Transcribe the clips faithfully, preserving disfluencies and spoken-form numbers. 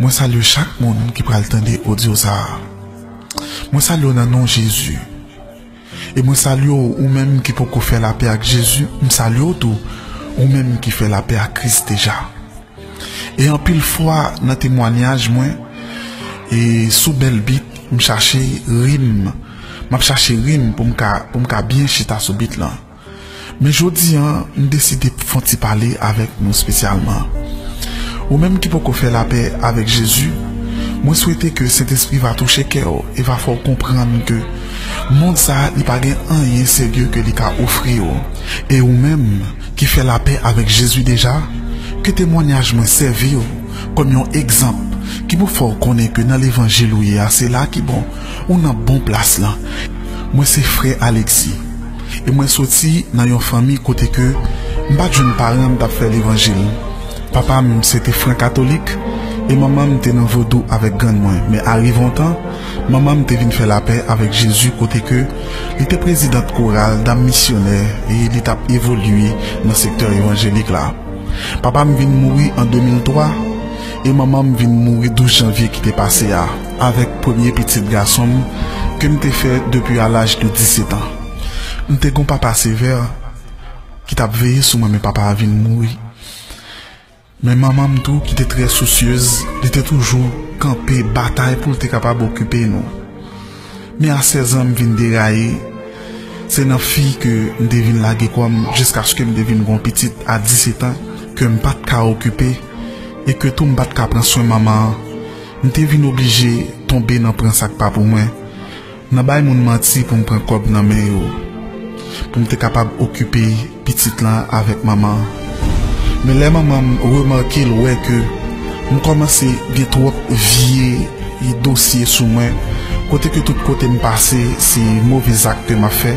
Mwen salye chak moun ki pral tande odyo sa a. Mwen salye w nan non Jezi. E mwen salye w, ou menm ki poko fè lapè ak Jezi, m salye w tou, ou menm ki fè lapè ak Kris deja. E anpil fwa nan temwanyaj mwen, e sou bèl bit, m chache rim. M ap chache rim pou m ka, pou m ka byen chita sou bit lan. Men jodi a, m deside fè yon ti pale avèk nou espesyalman. Ou menm ki poko fè lapè avèk Jezi, mwen swete ke Sentespri va touche kè w e va fè w konprann ke mond sa a, li pa gen anyen serye ke li ka ofri w. E ou menm ki fè lapè avèk Jezi deja, ke temwanyaj mwen sèvi w kòm yon egzanp ki pou fè w konnen ke nan levanjil ou ye a, se la ki bon, ou nan bon plas lan. Mwen se frè Alexis. E mwen soti nan yon fanmi kote ke m pa t jwenn paran m t ap fè levanjil. Papa m se te fran katolik e manman m te nan vodou avèk grann mwen. Men arive yon tan, manman m te vin fè lapè avèk Jezi kote ke li te prezidant koral dam misyonè e li t ap evolye nan sektè evanjelik la. Papa m vin mouri an de mil twa e manman m vin mouri douz janvye ki te pase a, avèk premye pitit gason m ke m te fè depi a laj de disèt an. M te gon papa sevè ki t ap veye sou mwen, men papa a vin mouri. Men manman m tou, ki te trè sousyez, li te toujou kanpe batay pou l te kapab okipe nou. Men a sèz an, m vin deraye. Se nan fi ke m te vin lage kò m jiskaske m te vin gon pitit a disèt an ke m pa t ka okipe e ke tou m pa t ka pran swen manman an. M te vin oblije tonbe nan pran sa k pa pou mwen, nan bay moun manti pou m pran kòb nan men yo, pou m te kapab okipe pitit lan avèk manman an. Men lè manman m remake l, wè ke m kòmanse gen twòp vye dosye sou mwen, kote ke tout kote m pase, se move zak ke m ap fè,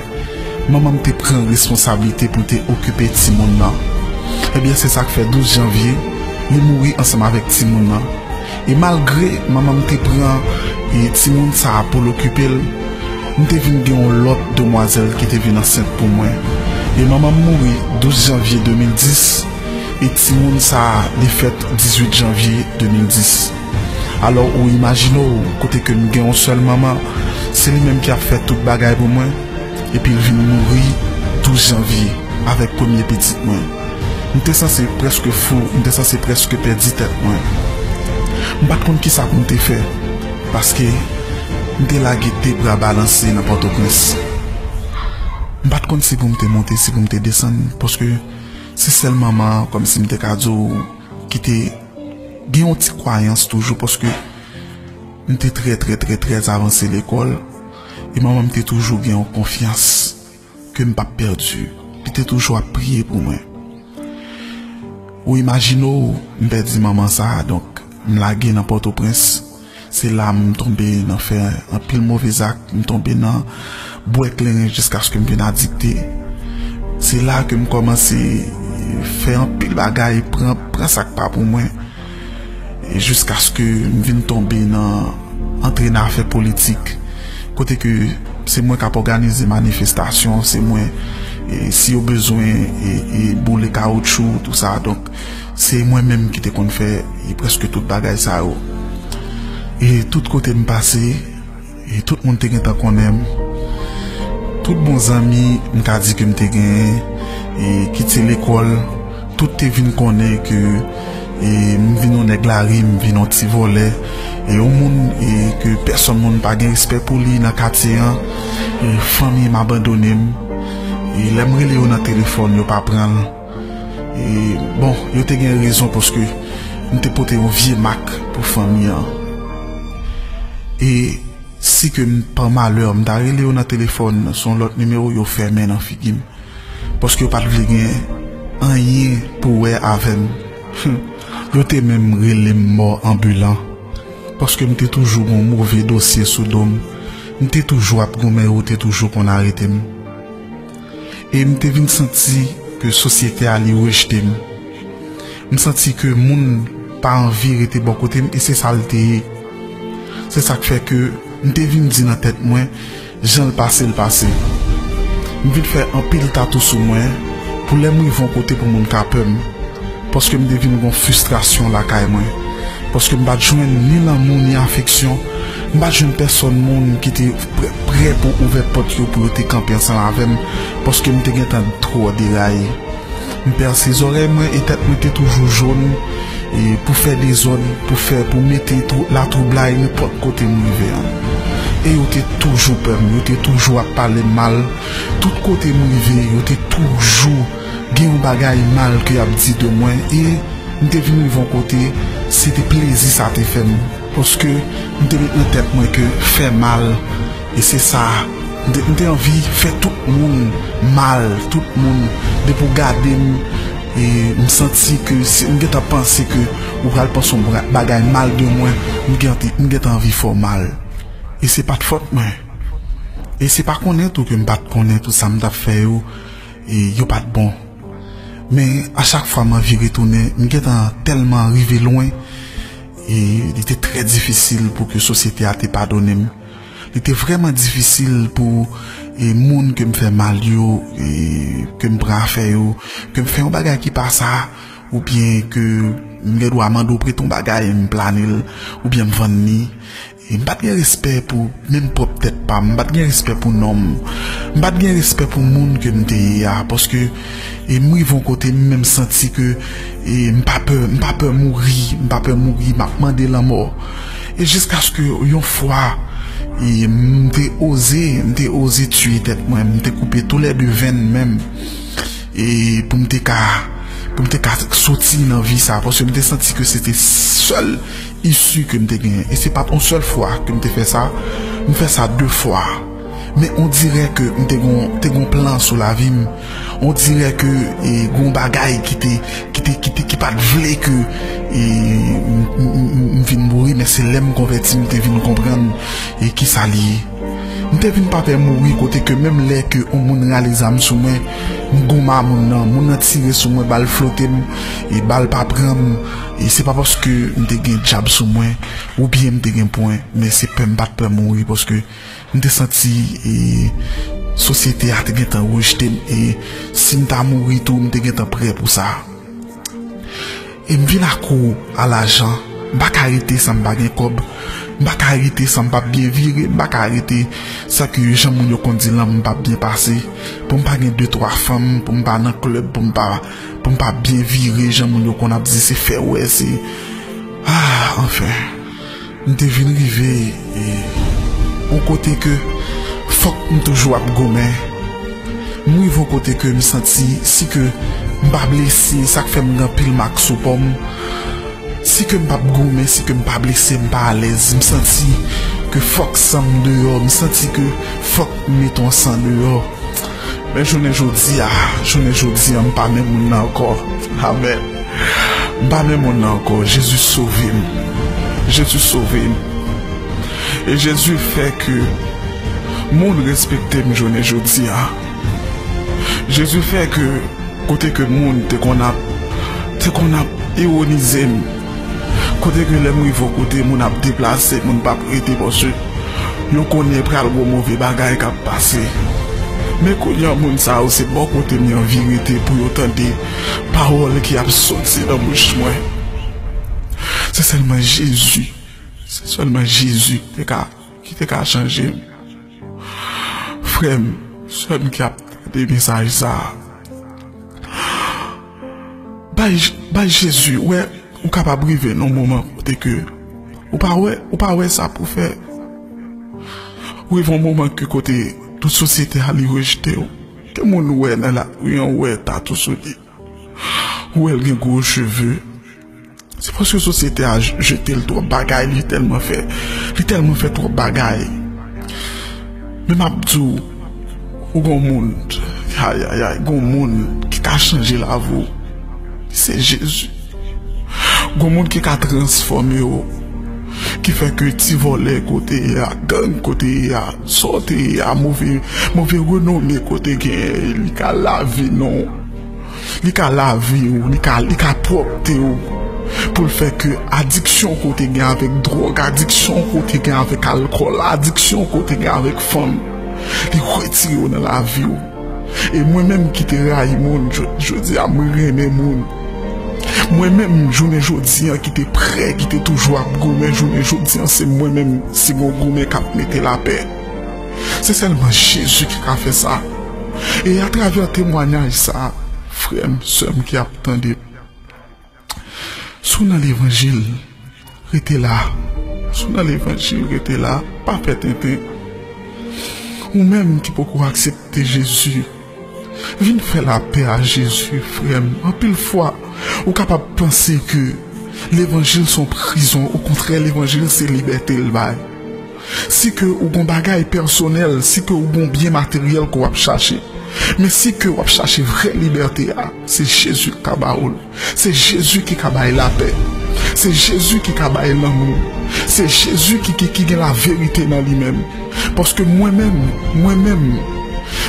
manman m te pran responsablite pou l te okipe timoun nan. Ebyen, se sa k fè douz janvye, li mouri ansanm avèk timoun nan. E malgre manman m te pran, e, timoun sa a pou l okipe l, m te vin gen yon lòt demwazèl ki te vin ansent pou mwen. E manman m mouri douz janvye de mil dis, e timoun sa a, li fèt dizuit janvye de mil dis. Alò, ou imajine w, kote ke m gen yon sèl manman, se li menm ki ap fè tout bagay pou mwen, epi l vin mouri douz janvye avèk premye pitit mwen. M te sanse prèske fou, m te sanse prèske pèdi tèt mwen. M pa t konn kisa pou m te fè, paske m te lage de bra balanse nan Pòtoprens. M pa t konn si pou m te monte, si pou m te desann, paske se sèl manman an, kòmsi m te ka di w, ki te gen yon ti kwayans toujou, paske m te trè, trè, trè, trè avanse lekòl, e manman m te toujou gen yon konfyans ke m p ap pèdi. Li te toujou ap priye pou mwen. Ou imajine w, m pèdi manman sa a, donk, m lage nan Pòtoprens. Se la m tonbe nan fè anpil move zak, m tonbe nan bwè kleren jiskaske m vin adikte. Se la ke m kòmanse fè anpil bagay, pran, pran sa k pa pou mwen. E jiskaske m vin tonbe nan antre nan afè politik, kote ke se mwen k ap òganize manifestasyon, se mwen, e, si yo bezwen, e, e, boule kawoutchou, tou sa. Donk, se mwen menm ki te konn fè, e, prèske tout bagay sa yo. E tout kote m pase, e tout moun te gentan konnen m. Tout bon zanmi m ka di ke m te genyen, e, ki te lekòl, tout te vin konnen ke, e, m vin yon nèg lari, m vin yon ti vòlè, e yon moun, e, ke pèsòn moun pa gen respè pou li nan katye an, e fanmi m abandone m, e lè m rele yo nan telefòn, yo pa pran l. E, bon, yo te gen rezon paske m te pote yon vye mak pou fanmi an. E si ke m, pa malè, m ta rele yo nan telefòn, se yon lòt nimewo, yo fèmen nan figi m. Paske yo pa t vle gen anyen pou wè avè m. Yo te menm rele m mò anbilan. Paske m te toujou gen yon move dosye sou do m. M te toujou ap goumen, yo te toujou konn arete m. E m te vin santi ke sosyete a, li rejte m. M santi ke moun pa anvi rete bò kote m, e se sa l te ye. Se sa k fè ke m te vin di nan tèt mwen, jan l pase, l pase. M vin fè anpil tatou sou mwen, pou lè m rive yon kote pou moun ka pè m. Paske m te vin gon fristrasyon lakay mwen. Paske m pa t jwenn ni lanmou ni afeksyon. M pa t jwenn pèsòn moun ki te prè, prè pou ouvè pòt yo pou yo te kanpe ansanm avè m, paske m te gentan twò deraye. M pèse zòrèy mwen e tèt mwen te toujou jòn e pou fè dezòd, pou fè, pou mete twou, latwoublay nenpòt kote m rive an. E yo te toujou pè m, yo te toujou ap pale m mal. Tout kote m rive, yo te toujou gen yon bagay mal ke y ap di de mwen. E m te vin rive yon kote, se te plezi sa te fè m. Paske m te met nan tèt mwen ke fè mal, e se sa. M te, m te anvi fè tout moun mal, tout moun. Depi w gade m, e m santi ke si m gentan panse ke ou pral panse yon bra-, bagay mal de mwen, m gentan, m gentan anvi fè w mal. E se pa t fòt mwen. E se pa konnen tou ke m pa t konnen tout sa m t ap fè yo, e yo pa t bon. Men a chak fwa m anvi retounen, m gentan tèlman rive lwen, e li te trè difisil pou ke sosyete a te padone m. Li te vrèman difisil pou, e, moun ke m fè mal yo, e, ke m pran afè yo, ke m fè yon bagay ki pa sa, oubyen ke m gen dwa mande w prete yon bagay, m plane l, oubyen m vann li. E m pa t gen respè pou menm pwòp tèt pa m, m pa t gen respè pou non m, m pa t gen respè pou moun ke m te ye a, paske, e m rive yon kote, m menm santi ke, e m pa pè, m pa pè mouri, m pa pè mouri, m ap mande lanmò. E jiskaske yon fwa, e m te oze, m te oze tiye tèt mwen, m te koupe toulède venn menm, e pou m te ka, pou m te ka soti nan vi sa, paske m te santi ke se te sèl isi ke m te genyen. E se pa t yon sèl fwa ke m te fè sa, m fè sa de fwa. Men on dirè ke m te gon, te gon plan sou lavi m. On dirè ke, e, gon bagay ki te, ki te, ki te, ki pa t vle ke, e, m, m, m, m vin mouri, men se lè m konvèti m te vin konprann, e, ki sa li ye. M te vin pa pè mouri kote ke menm lè ke on moun rale zam sou mwen, m goumen a moun nan, moun nan tire sou mwen, bal flote m, e bal pa pran m, e se pa paske m te gen djab sou mwen, oubyen m te gen pwen, men se pè m pa t pè mouri, paske m te santi, e, sosyete a te gentan rejte m, e si m ta mouri tou, m te gentan prè pou sa. E m vin akou a lajan, m pa ka rete san m pa gen kòb, m pa ka rete san m pa byen vire, m pa ka rete san ke jan moun yo konn di lan m pa byen pase, pou m pa gen de twa fanm, pou m pa nan klèb, pou m pa, pou m pa byen vire, jan moun yo konn ap di se fè wè, se, ah, anfen. M te vin rive, e, yon kote ke fòk m toujou ap goumen. M rive yon kote ke m santi si ke m pa blese, sa k fè m gen anpil mak sou po m. Si ke m p ap goumen, si ke m pa blese, m pa alèz. M santi ke fòk san m deyò, m santi ke fòk m mete yon san deyò. Men jounen jodi a, jounen jodi a, m pa menm moun nan ankò. Amèn. M pa menm moun nan ankò. Jezi sove m. Jezi sove m. E Jezi fè ke moun respekte m jounen jodi a. Jezi fè ke kote ke moun te konn ap, te konn ap ironize m, kote ke lè m rive yon kote, moun ap deplase, moun p ap rete paske yo konnen pral gon move bagay k ap pase. Men kounye a, moun sa yo, se bò kote m yo anvi rete pou yo tande pawòl ki ap soti nan bouch mwen. Se sèlman Jezi, se sèlman Jezi ki te ka, ki te ka chanje m. Frè m, sè m ki ap tande mesaj sa a, bay, bay Jezi, wè, ou kapab rive nan yon moman kote ke ou pa wè, ou pa wè sa pou fè. Ou rive yon moman ke kote tout sosyete a li rejte w. Ke moun wè nan lari an, wè tatou sou li. Ou wè l gen gwo cheve. Se paske sosyete a j-, jete l twòp bagay, li tèlman fè, li tèlman fè twòp bagay. Men m ap di w, ou gon moun, ayayay, gon moun ki ka chanje lavi w. Se Jezi. Gon moun ki ka transfòme w, ki fè ke ti vòlè kote ye a, gang kote ye a, sa w te ye a, move, move renome kote genyen, li ka lave non w. Li ka lave w, li ka, li ka pwòpte w. Pou l fè ke adiksyon ke w te gen avèk dwòg, adiksyon ke w te gen avèk alkòl, adiksyon ke w te gen avèk fanm, li retire w nan lavi w. E mwen menm ki te rayi moun, jodi a mwen renmen moun. Mwen menm, jounen jodi an, ki te prè, ki te toujou ap goumen, jounen jodi an, se mwen menm, se gon goumen k ap mete lapè. Se sèlman Jezi ki ka fè sa. E atravè temwayaj sa, frè m, sè m ki ap tande m, si w nan levanjil, rete la. Si w nan levanjil, rete la. Pa fè tenten. Ou menm ki poko aksepte Jezi, vin fè lapè a Jezi, frè m. Anpil fwa, ou kapab panse ke levanjil se yon prizon. Okontrè, levanjil se libète l bay. Si ke ou gon bagay pèsonèl, si ke ou gon byen materyèl ke w ap chache, men si ke w ap chache vrè libète a, se Jezi k ka ba ou l. Se Jezi ki ka bay lapè. Se Jezi ki ka bay lanmou. Se Jezi ki, ki, ki gen laverite nan li menm. Paske mwen menm, mwen menm,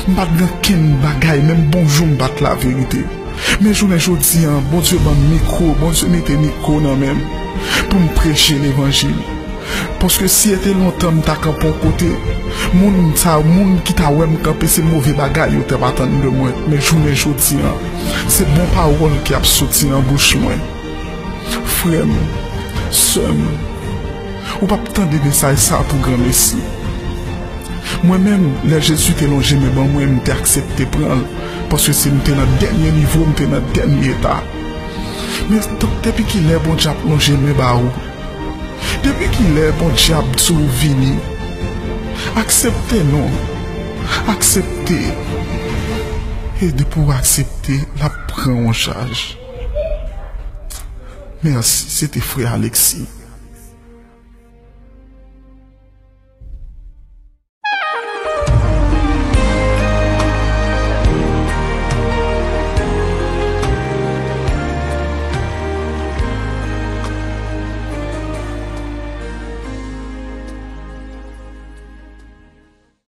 m pa t gen kenn bagay, menm bonjou m pa t laverite. Men jounen jodi an, Bondye ban m mikwo, Bondye mete mikwo nan men m pou m preche levanjil. Paske si se te lontan m ta kanpe yon kote, moun sa, moun ki ta wè m kanpe, se move bagay yo t ap atann de mwen. Men jounen jodi an, se bon pawòl ki ap soti nan bouch mwen. Frè m, sè m, ou p ap tande mesaj sa pou granmesi. Mwen menm, lè Jezi te lonje men ban mwen, m te aksepte pran l, paske se m te nan dènye nivo, m te nan dènye eta. Men donk, depi kilè Bondye ap lonje men ba ou? Depi kilè Bondye ap di w vini? Aksepte non. Aksepte. E depi w aksepte, l ap pran w an chaj. Mèsi, se te frè Alexis.